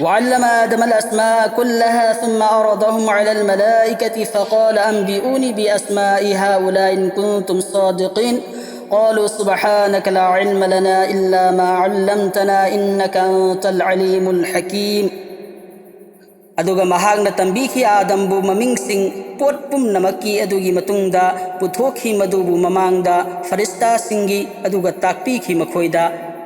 وعلم آدم الأسماء كلها ثم عرضهم على الملائكة فقال أنبئوني بأسماء هؤلاء إن كنتم صادقين. قالوا سبحانك لا علم لنا إلا ما علمتنا إنك أنت العليم الحكيم. ꯑꯗꯨꯒ ꯃꯍꯥꯛꯅ ꯇꯝꯕꯤꯈꯤ ꯑꯥꯗꯝꯕꯨ ꯃꯃꯤꯡꯁꯤꯡ ꯄꯣꯠ ꯄꯨꯝꯅꯃꯛꯀꯤ꯫ ꯑꯗꯨꯒꯤ ꯃꯇꯨꯡꯗ ꯄꯨꯊꯣꯛꯈꯤ ꯃꯗꯨꯕꯨ ꯃꯃꯥꯡꯗ ꯐꯔꯤꯁꯇꯥꯁꯤꯡꯒꯤ, ꯑꯗꯨꯒ ꯇꯥꯛꯄꯤꯈꯤ ꯃꯈꯣꯏꯗ,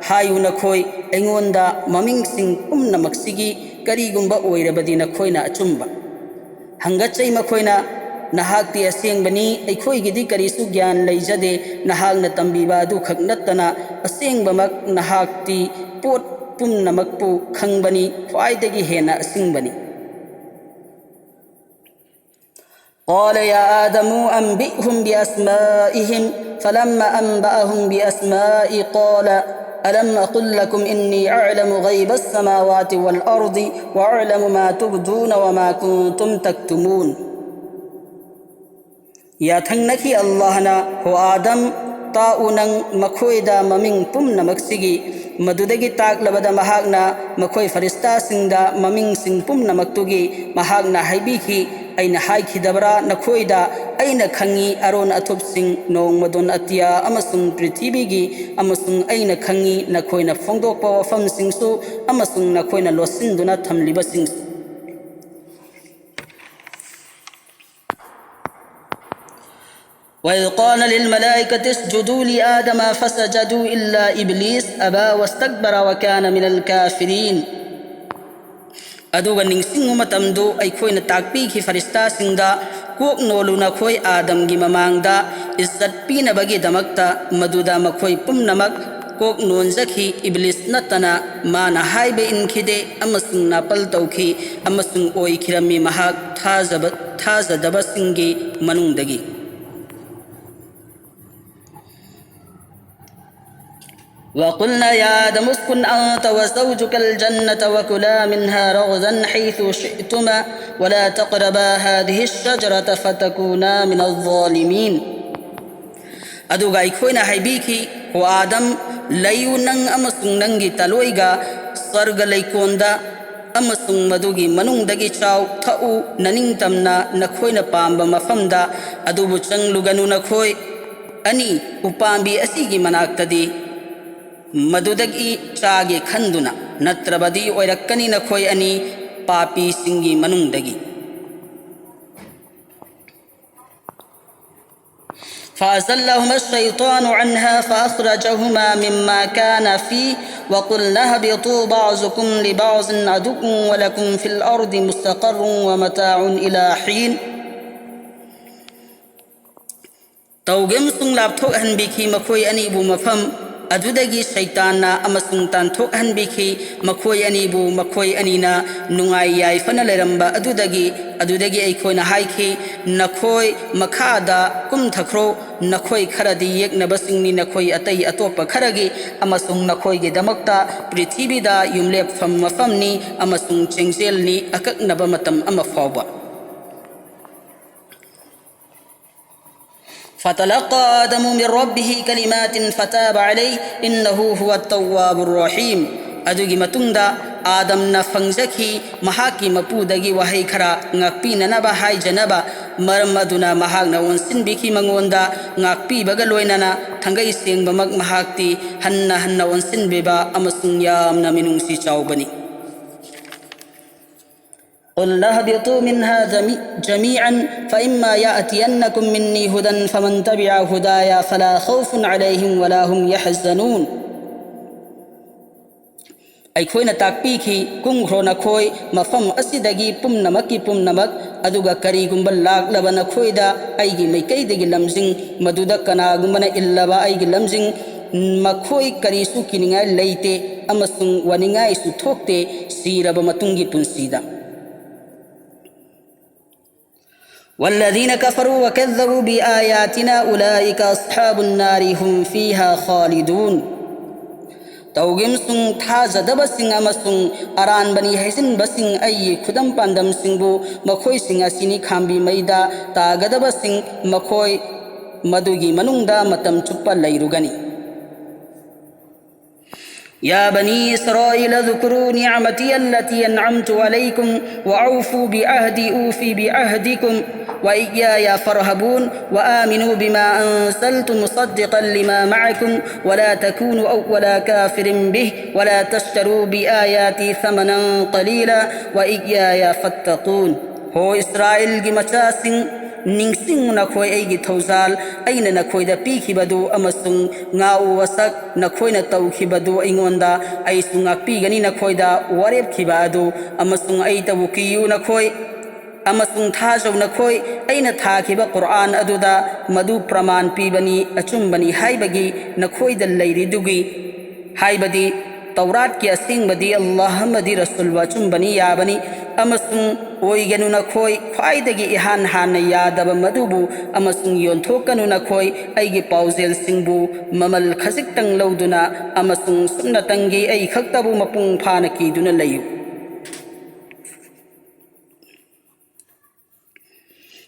ꯍꯥꯏꯌꯨ ꯅꯈꯣꯏ ꯑꯩꯉꯣꯟꯗ ꯃꯃꯤꯡꯁꯤꯡ ꯄꯨꯝꯅꯃꯛꯁꯤꯒꯤ ꯀꯔꯤꯒꯨꯝꯕ ꯑꯣꯏꯔꯕꯗꯤ ꯅꯈꯣꯏꯅ ꯑꯆꯨꯝꯕ꯫ ꯍꯪꯒꯠꯆꯩ ꯃꯈꯣꯏꯅ, ꯅꯍꯥꯛꯇꯤ ꯑꯁꯦꯡꯕꯅꯤ, ꯑꯩꯈꯣꯏꯒꯤꯗꯤ ꯀꯔꯤꯁꯨ ꯒ꯭ꯌꯥꯟ ꯂꯩꯖꯗꯦ, ꯅꯍꯥꯛꯅ ꯇꯝꯕꯤꯕ ꯑꯗꯨꯈꯛ ꯅꯠꯇꯅ ꯑꯁꯦꯡꯕꯃꯛ ꯅꯍꯥꯛꯇꯤ ꯄꯣꯠ ꯄꯨꯝꯅꯃꯛꯄꯨ ꯈꯪꯕꯅꯤ, ꯈ꯭ꯋꯥꯏꯗꯒꯤ ꯍꯦꯟꯅ ꯑꯁꯤꯡꯕꯅꯤ꯫ قال يا آدم أنبئهم بأسمائهم فلما أنبأهم بأسماء قال ألم أقل لكم إني أعلم غيب السماوات والأرض وأعلم ما تبدون وما كنتم تكتمون. ꯌꯥꯊꯪꯅꯈꯤ ꯑꯜꯂꯥꯍꯅ, ꯍꯣ ꯑꯥꯗꯝ, ꯇꯥꯛꯎ ꯅꯪ ꯃꯈꯣꯏꯗ ꯃꯃꯤꯡ ꯄꯨꯝꯅꯃꯛꯁꯤꯒꯤ꯫ ꯃꯗꯨꯗꯒꯤ ꯇꯥꯛꯂꯕꯗ ꯃꯍꯥꯛꯅ ꯃꯈꯣꯏ ꯐꯔꯤꯁꯇꯥꯁꯤꯡꯗ ꯃꯃꯤꯡꯁꯤꯡ ꯄꯨꯝꯅꯃꯛꯇꯨꯒꯤ꯫ ꯃꯍꯥꯛꯅ ꯍꯥꯏꯕꯤꯈꯤ, ꯑꯩꯅ ꯍꯥꯏꯈꯤꯗꯕ꯭ꯔꯥ ꯅꯈꯣꯏꯗ, ꯑꯩꯅ ꯈꯪꯉꯤ ꯑꯔꯣꯟ ꯑꯊꯨꯞꯁꯤꯡ, ꯅꯣꯡꯃꯗꯣꯟ ꯑꯇꯤꯌꯥ ꯑꯃꯁꯨꯡ ꯄ꯭ꯔꯤꯊꯤꯕꯤꯒꯤ, ꯑꯃꯁꯨꯡ ꯑꯩꯅ ꯈꯪꯉꯤ ꯅꯈꯣꯏꯅ ꯐꯣꯡꯗꯣꯛꯄ ꯋꯥꯐꯝꯁꯤꯡꯁꯨ ꯑꯃꯁꯨꯡ ꯅꯈꯣꯏꯅ ꯂꯣꯠꯁꯤꯟꯗꯨꯅ ꯊꯝꯂꯤꯕꯁꯤꯡꯁꯨ꯫ وإذ قال للملائكة اسجدوا لآدم فسجدوا إلا إبليس أبى واستكبر وكان من الكافرين. ꯑꯗꯨꯒ ꯅꯤꯡꯁꯤꯡꯉꯨ ꯃꯇꯝꯗꯨ ꯑꯩꯈꯣꯏꯅ ꯇꯥꯛꯄꯤꯈꯤ ꯐꯔꯤꯁꯇꯥꯁꯤꯡꯗ, ꯀꯣꯛ ꯅꯣꯜꯂꯨ ꯅꯈꯣꯏ ꯑꯥꯗꯝꯒꯤ ꯃꯃꯥꯡꯗ ꯏꯖꯠ ꯄꯤꯅꯕꯒꯤꯗꯃꯛꯇ꯫ ꯃꯗꯨꯗ ꯃꯈꯣꯏ ꯄꯨꯝꯅꯃꯛ ꯀꯣꯛ ꯅꯣꯟꯖꯈꯤ, ꯏꯕꯂꯤꯁ ꯅꯠꯇꯅ꯫ ꯃꯥꯅ ꯍꯥꯏꯕ ꯏꯟꯈꯤꯗꯦ ꯑꯃꯁꯨꯡ ꯅꯥꯄꯜ ꯇꯧꯈꯤ ꯑꯃꯁꯨꯡ ꯑꯣꯏꯈꯤꯔꯝꯃꯤ ꯃꯍꯥꯛ ꯊꯥꯖꯕ, ꯊꯥꯖꯗꯕꯁꯤꯡꯒꯤ ꯃꯅꯨꯡꯗꯒꯤ꯫ وقلنا يا آدم اسكن أنت وزوجك الجنة وكلا منها رغدا حيث شئتما ولا تقربا هذه الشجرة فتكونا من الظالمين. ꯑꯗꯨꯒ ꯑꯩꯈꯣꯏꯅ ꯍꯥꯏꯕꯤꯈꯤ, ꯍꯣ ꯑꯥꯗꯝ, ꯂꯩꯌꯨ ꯅꯪ ꯑꯃꯁꯨꯡ ꯅꯪꯒꯤ ꯇꯂꯣꯏꯒ ꯁ꯭ꯋꯔꯒ ꯂꯩꯀꯣꯟꯗ, ꯑꯃꯁꯨꯡ ꯃꯗꯨꯒꯤ ꯃꯅꯨꯡꯗꯒꯤ ꯆꯥꯎ, ꯊꯛꯎ, ꯅꯅꯤꯡꯇꯝꯅ ꯅꯈꯣꯏꯅ ꯄꯥꯝꯕ ꯃꯐꯝꯗ, ꯑꯗꯨꯕꯨ ꯆꯪꯂꯨꯒꯅꯨ꯫ ꯅꯈꯣꯏ ꯑꯅꯤ ꯎꯄꯥꯝꯕꯤ ꯑꯁꯤꯒꯤ ꯃꯅꯥꯛꯇꯗꯤ, ꯃꯗꯨꯗꯒꯤ ꯆꯥꯒꯦ ꯈꯟꯗꯨꯅ, ꯅꯠꯇ꯭ꯔꯕꯗꯤ ꯑꯣꯏꯔꯛꯀꯅꯤ ꯅꯈꯣꯏ ꯑꯅꯤ ꯄꯥꯄꯤꯁꯤꯡꯒꯤ ꯃꯅꯨꯡꯗꯒꯤ꯫ فأزلهما الشيطان عنها فأخرجهما مما كان فيه وقلنا اهبطوا بعضكم لبعض عدو ولكم في الأرض مستقر ومتاع إلى حين. ꯇꯧꯒꯦ ꯑꯃꯁꯨꯡ ꯂꯥꯞꯊꯣꯛꯍꯟꯕꯤꯈꯤ ꯃꯈꯣꯏ ꯑꯅꯤꯕꯨ ꯃꯐꯝ ꯑꯗꯨꯗꯒꯤ ꯁꯩꯇꯥꯟꯅ, ꯑꯃꯁꯨꯡ ꯇꯥꯟꯊꯣꯛꯍꯟꯕꯤꯈꯤ ꯃꯈꯣꯏ ꯑꯅꯤꯕꯨ, ꯃꯈꯣꯏ ꯑꯅꯤꯅ ꯅꯨꯡꯉꯥꯏ ꯌꯥꯏꯐꯅ ꯂꯩꯔꯝꯕ ꯑꯗꯨꯗꯒꯤ꯫ ꯑꯗꯨꯗꯒꯤ ꯑꯩꯈꯣꯏꯅ ꯍꯥꯏꯈꯤ, "ꯅꯈꯣꯏ ꯃꯈꯥꯗ ꯀꯨꯝꯊꯈ꯭ꯔꯣ, ꯅꯈꯣꯏ ꯈꯔꯗꯤ ꯌꯦꯛꯅꯕꯁꯤꯡꯅꯤ, ꯅꯈꯣꯏ ꯑꯇꯩ ꯑꯇꯣꯞꯄ ꯈꯔꯒꯤ, ꯑꯃꯁꯨꯡ ꯅꯈꯣꯏꯒꯤꯗꯃꯛꯇ ꯄ꯭ꯔꯤꯊꯤꯕꯤꯗ ꯌꯨꯝꯂꯦꯞꯐꯝ ꯃꯐꯝꯅꯤ ꯑꯃꯁꯨꯡ ꯆꯦꯡꯖꯦꯜꯅꯤ, ꯑꯀꯛꯅꯕ ꯃꯇꯝ ꯑꯃ ꯐꯥꯎꯕ"꯫ فتلقى آدم من ربه كلمات فتاب عليه إنه هو التواب الرحيم꯫ ꯑꯗꯨꯒꯤ ꯃꯇꯨꯡꯗ ꯑꯥꯗꯝꯅ ꯐꯪꯖꯈꯤ ꯃꯍꯥꯛꯀꯤ ꯃꯄꯨꯗꯒꯤ ꯋꯥꯍꯩ ꯈꯔ ꯉꯥꯛꯄꯤꯅꯅꯕ ꯍꯥꯏꯖꯅꯕ꯫ ꯃꯔꯝ ꯑꯗꯨꯅ ꯃꯍꯥꯛꯅ ꯑꯣꯟꯁꯤꯟꯕꯤꯈꯤ ꯃꯉꯣꯟꯗ, ꯉꯥꯛꯄꯤꯕꯒ ꯂꯣꯏꯅꯅ ꯊꯥꯡꯒꯩ ꯁꯦꯡꯕꯃꯛ ꯃꯍꯥꯛꯇꯤ ꯍꯟꯅ ꯍꯟꯅ ꯑꯣꯟꯁꯤꯟꯕꯤꯕ ꯑꯃꯁꯨꯡ ꯌꯥꯝꯅ ꯃꯤꯅꯨꯡꯁꯤ ꯆꯥꯎꯕꯅꯤ꯫ قلنا اهبطوا منها جميعا فإما يأتينكم مني هدى فمن تبع هداي فلا خوف عليهم ولا هم يحزنون꯫ ꯑꯩꯈꯣꯏꯅ ꯇꯥꯛꯄꯤꯈꯤ, "ꯀꯨꯝꯈ꯭ꯔꯣ ꯅꯈꯣꯏ ꯃꯐꯝ ꯑꯁꯤꯗꯒꯤ ꯄꯨꯝꯅꯃꯛꯀꯤ ꯄꯨꯝꯅꯃꯛ, ꯑꯗꯨꯒ ꯀꯔꯤꯒꯨꯝꯕ ꯂꯥꯛꯂꯕ ꯅꯈꯣꯏꯗ ꯑꯩꯒꯤ ꯃꯥꯏꯀꯩꯗꯒꯤ ꯂꯝꯖꯤꯡ, ꯃꯗꯨꯗ ꯀꯅꯥꯒꯨꯝꯕꯅ ꯏꯜꯂꯕ ꯑꯩꯒꯤ ꯂꯝꯖꯤꯡ, ꯃꯈꯣꯏ ꯀꯔꯤꯁꯨ ꯀꯤꯅꯤꯡꯉꯥꯏ ꯂꯩꯇꯦ ꯑꯃꯁꯨꯡ ꯋꯥꯅꯤꯡꯉꯥꯏꯁꯨ ꯊꯣꯛꯇꯦ ꯁꯤꯔꯕ ꯃꯇꯨꯡꯒꯤ ꯄꯨꯟꯁꯤꯗ"꯫ والذين كفروا وكذبوا بآياتنا أولئك أصحاب النار هم فيها خالدون꯫ ꯇꯧꯒꯤꯝꯁꯨꯡ ꯊꯥꯖꯗꯕꯁꯤꯡ ꯑꯃꯁꯨꯡ ꯑꯔꯥꯟꯕꯅꯤ ꯍꯥꯏꯖꯤꯟꯕꯁꯤꯡ, ꯑꯩꯒꯤ ꯈꯨꯗꯝ ꯄꯥꯟꯗꯝꯁꯤꯡꯕꯨ, ꯃꯈꯣꯏꯁꯤꯡ ꯑꯁꯤꯅꯤ ꯈꯥꯝꯕꯤ ꯃꯩꯗ ꯇꯥꯒꯗꯕꯁꯤꯡ, ꯃꯈꯣꯏ ꯃꯗꯨꯒꯤ ꯃꯅꯨꯡꯗ ꯃꯇꯝ ꯆꯨꯞꯄ ꯂꯩꯔꯨꯒꯅꯤ꯫ يا بني إسرائيل اذكروا نعمتي التي أنعمت عليكم وأوفوا بعهدي أوف بعهدكم وإياي فارهبون وآمنوا بما أنزلت مصدقا لما معكم ولا تكونوا أول كافر به ولا تشتروا بآياتي ثمنا قليلا وإياي فاتقون. ꯍꯣ ꯏꯁꯔꯥꯏꯜꯒꯤ ꯃꯆꯥꯁꯤꯡ, ꯅꯤꯡꯁꯤꯡꯉꯨ ꯅꯈꯣꯏ ꯑꯩꯒꯤ ꯊꯧꯖꯥꯜ ꯑꯩꯅ ꯅꯈꯣꯏꯗ ꯄꯤꯈꯤꯕꯗꯨ ꯑꯃꯁꯨꯡ ꯉꯥꯛꯎ ꯋꯥꯁꯛ ꯅꯈꯣꯏꯅ ꯇꯧꯈꯤꯕꯗꯨ ꯑꯩꯉꯣꯟꯗ, ꯑꯩꯁꯨ ꯉꯥꯛꯄꯤꯒꯅꯤ ꯅꯈꯣꯏꯗ ꯋꯥꯔꯦꯞꯈꯤꯕ ꯑꯗꯨ, ꯑꯃꯁꯨꯡ ꯑꯩꯇꯕꯨ ꯀꯤꯌꯨ ꯅꯈꯣꯏ, ꯑꯃꯁꯨꯡ ꯊꯥꯖꯧ ꯅꯈꯣꯏ ꯑꯩꯅ ꯊꯥꯈꯤꯕ ꯀꯨꯔꯑꯥꯟ ꯑꯗꯨꯗ ꯃꯗꯨ ꯄ꯭ꯔꯃꯥꯟ ꯄꯤꯕꯅꯤ, ꯑꯆꯨꯝꯕꯅꯤ ꯍꯥꯏꯕꯒꯤ ꯅꯈꯣꯏꯗ ꯂꯩꯔꯤꯗꯨꯒꯤ, ꯍꯥꯏꯕꯗꯤ ꯇꯧꯔꯥꯠꯀꯤ ꯑꯁꯦꯡꯕꯗꯤ ꯑꯜꯂꯥꯍ ꯑꯃꯗꯤ ꯔꯁꯨꯜꯕꯨ ꯑꯆꯨꯝꯕꯅꯤ ꯌꯥꯕꯅꯤ, ꯑꯃꯁꯨꯡ ꯑꯣꯏꯒꯅꯨ ꯅꯈꯣꯏ ꯈ꯭ꯋꯥꯏꯗꯒꯤ ꯏꯍꯥꯟ ꯍꯥꯟꯅ ꯌꯥꯗꯕ ꯃꯗꯨꯕꯨ, ꯑꯃꯁꯨꯡ ꯌꯣꯟꯊꯣꯛꯀꯅꯨ ꯅꯈꯣꯏ ꯑꯩꯒꯤ ꯄꯥꯎꯖꯦꯜꯁꯤꯡꯕꯨ ꯃꯃꯜ ꯈꯖꯤꯛꯇꯪ ꯂꯧꯗꯨꯅ, ꯑꯃꯁꯨꯡ ꯁꯨꯞꯅꯇꯪꯒꯤ ꯑꯩ ꯈꯛꯇꯕꯨ ꯃꯄꯨꯡ ꯐꯥꯅ ꯀꯤꯗꯨꯅ ꯂꯩꯌꯨ꯫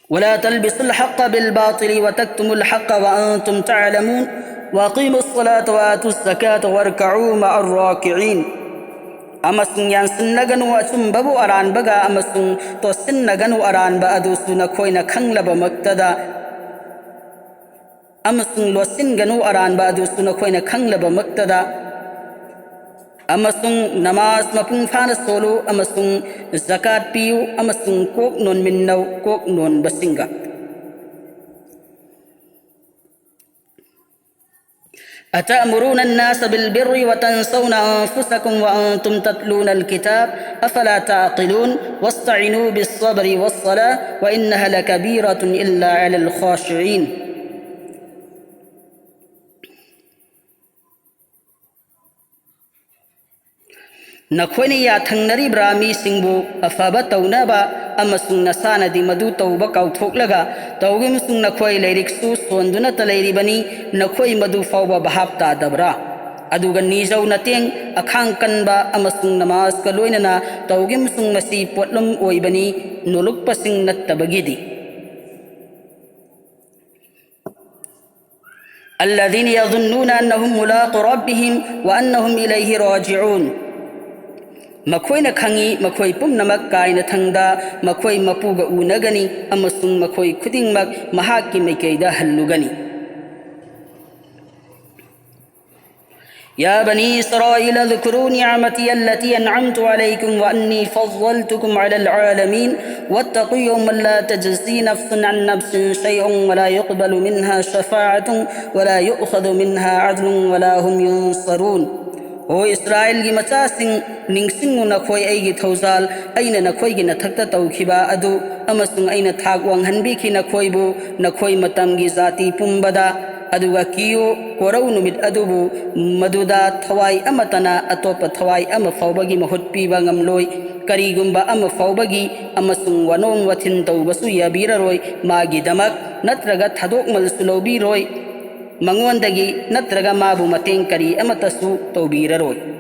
ولا تلبسوا الحق بالباطل وتكتموا الحق وأنتم تعلمون وأقيموا الصلاة وآتوا الزكاة واركعوا مع الراكعين. ꯑꯃꯁꯨꯡ ꯌꯥꯟꯁꯤꯟꯅꯒꯅꯨ ꯑꯆꯨꯝꯕꯕꯨ ꯑꯔꯥꯟꯕꯒ, ꯑꯃꯁꯨꯡ ꯇꯣꯠꯁꯤꯟꯅꯒꯅꯨ ꯑꯔꯥꯟꯕ ꯑꯗꯨꯁꯨ ꯅꯈꯣꯏꯅ ꯈꯪꯂꯕꯃꯛꯇꯗ, ꯑꯃꯁꯨꯡ ꯂꯣꯠꯁꯤꯟꯒꯅꯨ ꯑꯔꯥꯟꯕ ꯑꯗꯨꯁꯨ ꯅꯈꯣꯏꯅ ꯈꯪꯂꯕꯃꯛꯇꯗ, ꯑꯃꯁꯨꯡ ꯅꯃꯥꯖ ꯃꯄꯨꯡ ꯐꯥꯅ ꯁꯣꯜꯂꯨ, ꯑꯃꯁꯨꯡ ꯖꯀꯥꯠ ꯄꯤꯌꯨ, ꯑꯃꯁꯨꯡ ꯀꯣꯛ ꯅꯣꯟꯃꯤꯟꯅꯧ ꯀꯣꯛ ꯅꯣꯟꯕꯁꯤꯡꯒ꯫ أتأمرون الناس بالبر وتنسون أنفسكم وأنتم تتلون الكتاب أفلا تعقلون واستعينوا بالصبر والصلاة وإنها لكبيرة إلا على الخاشعين. ꯅꯈꯣꯏꯅ ꯌꯥꯊꯪꯅꯔꯤꯕ꯭ꯔꯥ ꯃꯤꯁꯤꯡꯕꯨ ꯑꯐꯕ ꯇꯧꯅꯕ, ꯑꯃꯁꯨꯡ ꯅꯁꯥꯅꯗꯤ ꯃꯗꯨ ꯇꯧꯕ ꯀꯥꯎꯊꯣꯛꯂꯒ ꯇꯧꯒꯨꯝꯁꯨꯡ ꯅꯈꯣꯏ ꯂꯥꯏꯔꯤꯛꯁꯨ ꯁꯣꯟꯗꯨꯅꯇ ꯂꯩꯔꯤꯕꯅꯤ, ꯅꯈꯣꯏ ꯃꯗꯨ ꯐꯥꯎꯕ ꯚꯥꯞ ꯇꯥꯗꯕ꯭ꯔꯥ? ꯑꯗꯨꯒ ꯅꯤꯖꯧ ꯅꯇꯦꯡ, ꯑꯈꯥꯡ ꯀꯟꯕ ꯑꯃꯁꯨꯡ ꯅꯃꯥꯖꯒ ꯂꯣꯏꯅꯅ ꯇꯧꯒꯨꯝꯁꯨꯡ ꯃꯁꯤ ꯄꯣꯠꯂꯨꯝ ꯑꯣꯏꯕꯅꯤ, ꯅꯣꯂꯨꯛꯄꯁꯤꯡ ꯅꯠꯇꯕꯒꯤꯗꯤ꯫ الذين يظنون أنهم ملاقو ربهم وأنهم إليه راجعون. ꯃꯈꯣꯏꯅ ꯈꯪꯏ, ꯃꯈꯣꯏ ꯄꯨꯝꯅꯃꯛ ꯀꯥꯏꯅ ꯊꯪꯗ ꯃꯈꯣꯏ ꯃꯄꯨꯒ ꯎꯅꯒꯅꯤ ꯑꯃꯁꯨꯡ ꯃꯈꯣꯏ ꯈꯨꯗꯤꯡꯃꯛ ꯃꯍꯥꯛꯀꯤ ꯃꯥꯏꯀꯩꯗ ꯍꯜꯂꯨꯒꯅꯤ꯫ يا بني إسرائيل اذكروا نعمتي التي أنعمت عليكم وأني فضلتكم على العالمين واتقوا يوما لا تجزي نفس عن نفس شيئا ولا يقبل منها شفاعة ولا يؤخذ منها عدل ولا هم ينصرون. ꯑꯣ ꯏꯁꯔꯥꯌꯦꯜꯒꯤ ꯃꯆꯥꯁꯤꯡ, ꯅꯤꯡꯁꯤꯡꯉꯨ ꯅꯈꯣꯏ ꯑꯩꯒꯤ ꯊꯧꯖꯥꯜ, ꯑꯩꯅ ꯅꯈꯣꯏꯒꯤ ꯅꯊꯛꯇ ꯇꯧꯈꯤꯕ ꯑꯗꯨ, ꯑꯃꯁꯨꯡ ꯑꯩꯅ ꯊꯥꯛ ꯋꯥꯡꯍꯟꯕꯤꯈꯤ ꯅꯈꯣꯏꯕꯨ, ꯅꯈꯣꯏ ꯃꯇꯝꯒꯤ ꯖꯥꯇꯤ ꯄꯨꯝꯕꯗ꯫ ꯑꯗꯨꯒ ꯀꯤꯌꯨ, ꯀꯣꯔꯧ ꯅꯨꯃꯤꯠ ꯑꯗꯨꯕꯨ, ꯃꯗꯨꯗ ꯊꯋꯥꯏ ꯑꯃꯠꯇꯅ ꯑꯇꯣꯞꯄ ꯊꯋꯥꯏ ꯑꯃ ꯐꯥꯎꯕꯒꯤ ꯃꯍꯨꯠ ꯄꯤꯕ ꯉꯝꯂꯣꯏ꯫ ꯀꯔꯤꯒꯨꯝꯕ ꯑꯃ ꯐꯥꯎꯕꯒꯤ ꯑꯃꯁꯨꯡ ꯋꯥꯅꯣꯝ ꯋꯥꯊꯤꯟ ꯇꯧꯕꯁꯨ ꯌꯥꯕꯤꯔꯔꯣꯏ ꯃꯥꯒꯤꯗꯃꯛ, ꯅꯠꯇ꯭ꯔꯒ ꯊꯥꯗꯣꯛꯃꯜꯁꯨ ꯂꯧꯕꯤꯔꯣꯏ꯫ ꯃꯉꯣꯟꯗꯒꯤ ꯅꯠꯇ꯭ꯔꯒ ꯃꯥꯕꯨ ꯃꯇꯦꯡ ꯀꯔꯤ ꯑꯃꯠꯇꯁꯨ ꯇꯧꯕꯤꯔꯔꯣꯏ꯫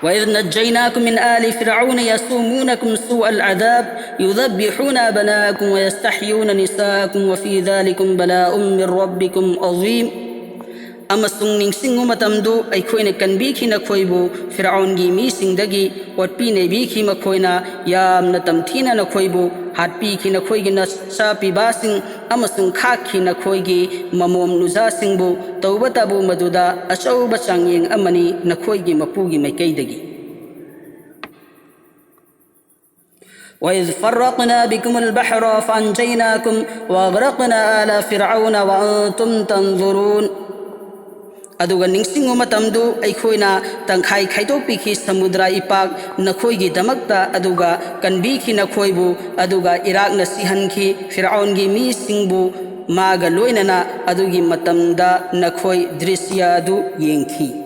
وإذ نجيناكم من آل فرعون يسومونكم سوء العذاب يذبحون أبناءكم ويستحيون نساءكم وفي ذلكم بلاء من ربكم عظيم. ꯑꯃꯁꯨꯡ ꯅꯤꯡꯁꯤꯡꯉꯨ ꯃꯇꯝꯗꯨ ꯑꯩꯈꯣꯏꯅ ꯀꯟꯕꯤꯈꯤ ꯅꯈꯣꯏꯕꯨ ꯐꯤꯔꯥꯎꯟꯒꯤ ꯃꯤꯁꯤꯡꯗꯒꯤ, ꯑꯣꯠꯄꯤ ꯅꯩꯕꯤꯈꯤ ꯃꯈꯣꯏꯅ, ꯌꯥꯝꯅ ꯇꯝꯊꯤꯅ ꯅꯈꯣꯏꯕꯨ ꯍꯥꯠꯄꯤꯈꯤ꯫ ꯅꯈꯣꯏꯒꯤ ꯅꯆꯥꯄꯤꯕꯥꯁꯤꯡ ꯑꯃꯁꯨꯡ ꯈꯥꯛꯈꯤ ꯅꯈꯣꯏꯒꯤ ꯃꯃꯣꯝ ꯅꯨꯖꯥꯁꯤꯡꯕꯨ꯫ ꯇꯧꯕꯇꯕꯨ ꯃꯗꯨꯗ ꯑꯆꯧꯕ ꯆꯥꯡꯌꯦꯡ ꯑꯃꯅꯤ ꯅꯈꯣꯏꯒꯤ ꯃꯄꯨꯒꯤ ꯃꯥꯏꯀꯩꯗꯒꯤ꯫ وإذ فرقنا بكم البحر فأنجيناكم وأغرقنا آل فرعون وأنتم تنظرون. ꯑꯗꯨꯒ ꯅꯤꯡꯁꯤꯡꯉꯨ ꯃꯇꯝꯗꯨ ꯑꯩꯈꯣꯏꯅ ꯇꯪꯈꯥꯏ ꯈꯥꯏꯗꯣꯛꯄꯤꯈꯤ ꯁꯃꯨꯗ꯭ꯔ ꯏꯄꯥꯛ ꯅꯈꯣꯏꯒꯤꯗꯃꯛꯇ, ꯑꯗꯨꯒ ꯀꯟꯕꯤꯈꯤ ꯅꯈꯣꯏꯕꯨ, ꯑꯗꯨꯒ ꯏꯔꯥꯛꯅ ꯁꯤꯍꯟꯈꯤ ꯐꯤꯔꯥꯎꯟꯒꯤ ꯃꯤꯁꯤꯡꯕꯨ ꯃꯥꯒ ꯂꯣꯏꯅꯅ꯫ ꯑꯗꯨꯒꯤ ꯃꯇꯝꯗ ꯅꯈꯣꯏ ꯗ꯭ꯔꯤꯁ꯭ꯌ ꯑꯗꯨ ꯌꯦꯡꯈꯤ꯫